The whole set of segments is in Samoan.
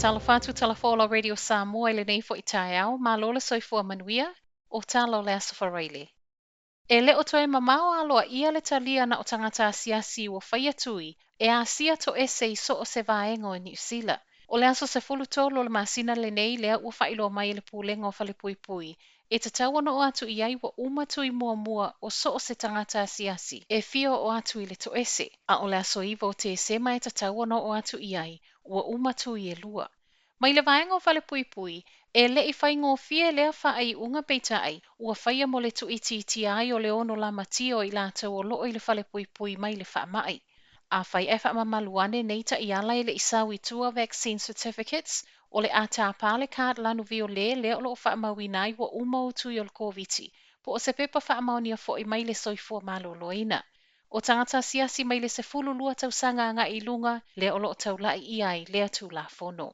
Talofa atu Talafola Radio Samoa i lenei foi taeao, malo le soifua manuia, o tala o le Aso Faraile. E le o toe mamao aloaia le talia na o tagata asiasi ua faia tui e asia toese i so o se vaega o Niu Sila. O le aso 13 o le masina lenei lea ua faailoa mai e le Pulega o Falepuipui e tatau ona oo atu i ai ua uma tui muamua o so o se tagata asiasi e fia oo atu i le toese, a o le aso 9 o Tesema e tatau ona oo atu i ai ua uma tui e lua. Mai le vaega o Falepuipui, e le i faigofie lea faaiuga peitai, ua faia mo le tuuitiitia ai o le ono lamatia o i latou o loo i le falepuipui mai le faamai. Afai ae faamamalu ane nei taiala e le i sau i tua vaccine certificates, o le a tapa le card lanu viole lea o loo faamauina ai ua uma ou tui o le Koviti, po o se pepa faamaonia foi mai le Soifua Maloloina. O tagata asiasi mai le 12 tausaga agai i luga lea o loo taulai i ai lea Tulafono.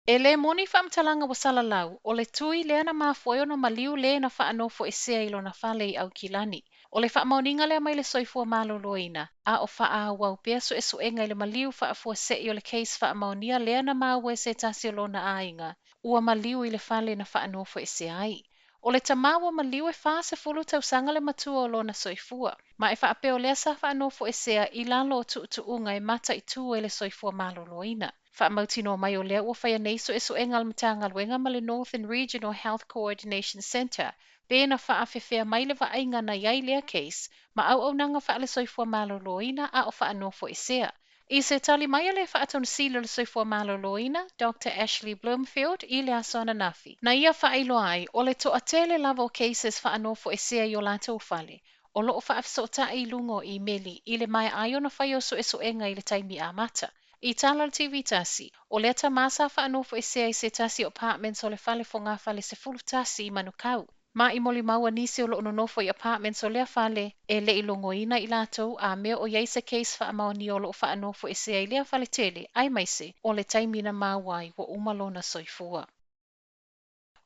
E le moni faamatalaga ua salalau, o le tui lea na mafua ai ona maliu le na faanofoesea i lona fale i Aukilani. O le faamaoniga lea mai le Soifua Maloloina, a o faaauau pea suesuega i le maliu faafuasei o le case faamaonia lea na maua e se tasi o lona aiga, ua maliu i le fale na faanofoesea ai. O le tamā ua maliu e 40 tausaga le matua o lona soifua, ma e faapea o lea sa faanofoesea i lalo o tuutuuga e mataitu e le Soifua Maloloina. Faamautinoa mai o lea ua faia nei suesuega a le Matagaluega ma le Northern Regional Health Coordination Centre, pe na faafefea mai le vaaiga na i ai lea case ma auaunaga faale-Soifua Maloloina a o faanofoesea. I se tali mai a le Faatonusili o le Soifua Maloloina, Dr Ashley Bloomfield, i le aso ananafi, na ia faailoa ai, o le toatele lava o cases faanofoesea i o latou fale, o loo faafesootai i luga o imeli i le maea ai ona fai o suesuega i le taimi amata. I tala le TV tasi, o lea tamā sa faanofoesea i se tasi o apartments o le fale fogafale 11 i Manukau. Ma i molimau a nisi o loo nonofo i apartments o lea fale, e le i logoina i latou a mea o i ai se case faamaonia o loo faanofoesea i lea fale tele, aemaise o le taimi na maua ai ua uma lona soifua.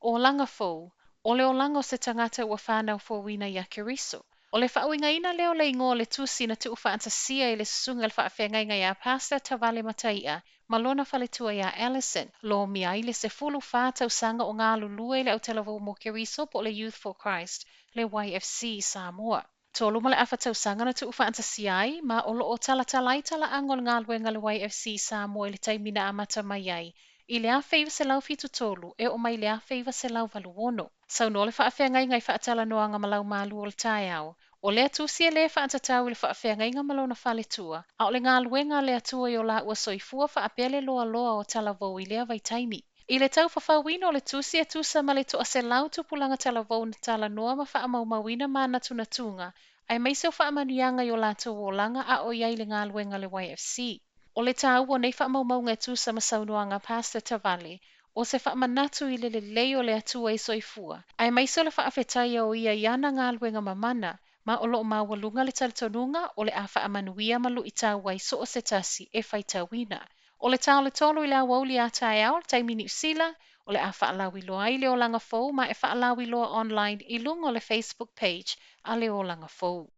Olaga fou, o le olaga o se tagata ua fanau fouina iā Keriso. O le faauigaina lea o le igoa o le tusi na tuufaatasia e le susuga i le faafeagaiga ia Pastor Tavale Mataia ma lona faletua iā Allison, lomia ai le 14 tausaga o galulue i le Autalavou mo Keriso po o le Youth for Christ, le YFC i Samoa. 3.5 tausaga na tuufaatasia ai, ma o loo talatala ai talaaga o le galuega a le YFC i Samoa i le taimi na amata mai ai i le 1973 e oo mai i le 1986. Saunoa le faafeagaiga i faatalanoaga ma laumalu o le taeao, o lea tusi e lē faatatau i le faafeagaiga ma lona faletua, a o le galuega a le Atua i o laua soifua faapea le loaloa o talavou i lea vaitaimi. I le taufafauina o le tusi e tusa ma le 100 tupulaga talavou na talanoa ma faamaumauina manatunatuga aemaise o faamanuiaga i o latou olaga a o i ai i le galuega a le YFC. O le taua o nei faamaumauga e tusa ma saunoaga a Pastor Tavale, o se faamanatu i le lelei o le Atua i soifua, aemaise o le faafetaia o ia i ana galuega mamana, ma o loo maualuga le talitonuga o le a faamanuia ma luitau ai so o se tasi e faitauina. O le ta o le 3 i le aoauli a taeao, le taimi Niu Sila, o le a faalauiloa ai le Olaga Fou ma e faalauiloa online i luga o le Facebook page a le Olaga Fou.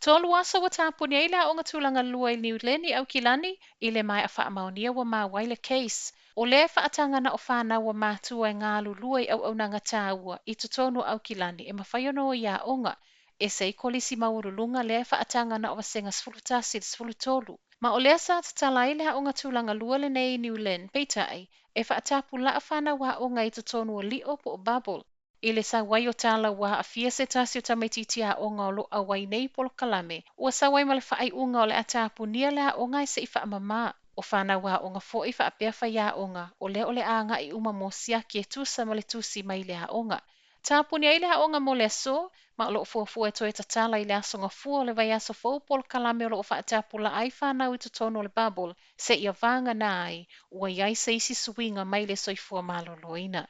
3 aso ua tapuni ai le aoga tulaga lua i Niu Leni Aukilani i le maea faamaonia ua maua ai le case. O lea e faataga na o fanau a matua e galulue i auaunaga taua i totonu o Aukilani e mafai ona o i aoga. Ese ai kolisi maualuluga lea e faataga na o vasega 11 i le 13. Ma o lea sa tatala ai le aoga tulaga lua lenei i New Lynn, peitai, e faatapulaa fanau aoga i totonu o lio po o bubble. I le sau ai o tala ua aafia se tasi o tamaitiiti aoga o loo auai nei i polokalame, ua sau ai ma le faaiuga o le a tapunia le aoga ae se i faamamā. O fanau aoga foi faapea faiaoga, o lea o le a agai uma mo siaki e tusa ma le tusi mai le aoga. Tapuni ai le aoga mo le aso, ma o loo fuafua e toe tatala i le aso Gafua o le vaiaso fou polokalame o loo faatapulaa ai fanau i totonu o le bubble seia vagana ai ua i ai se isi suiga mai le Soifua Maloloina.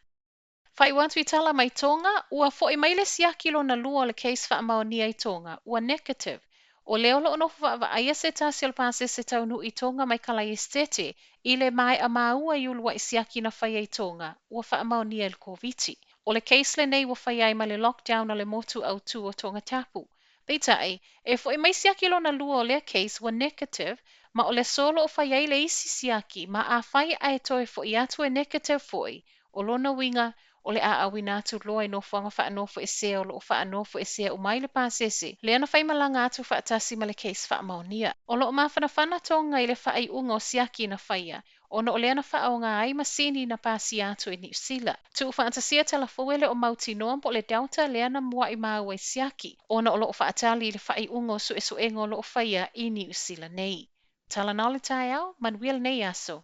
Faaiu atu i tala mai Tonga, ua foi mai le siaki lona lua o le case faamaonia i Tonga, ua negative. O lea o loo nofo vaavaaia se tasi o le pasese taunuu i Tonga mai Kalaesetete i le maea maua i uluai siaki na faia i Tonga, ua faamaonia i le Koviti. O le case lenei ua faia ai ma le lockdown a le motu autū o Tongatapu. Peitai, e foi mai siaki lona lua o lea case ua negative, Ma o le aso o lo o fai ai le isi siaki, ma afai ae toe foi atu e neketiu foi, o lona uiga o le a auina atu loa i nofoaga faanofoesea o lo o faanofoesea uma ai le pasese lea na faimalaga atu faatasi ma le case faamaonia. O lo o mafanafana Toga i le faaiuga o siaki na faia, ona o lea na faaaoga ai masini na pasia atu e Niu Sila. Tuufaatasia tala fou e le o mautinoa po o le Delta lea na muai maua i siaki, ona o lo o faatali i le faaiuga o suesuega o lo o faia i Niu Sila nei. Talanoa le taeao, manuia lenei aso.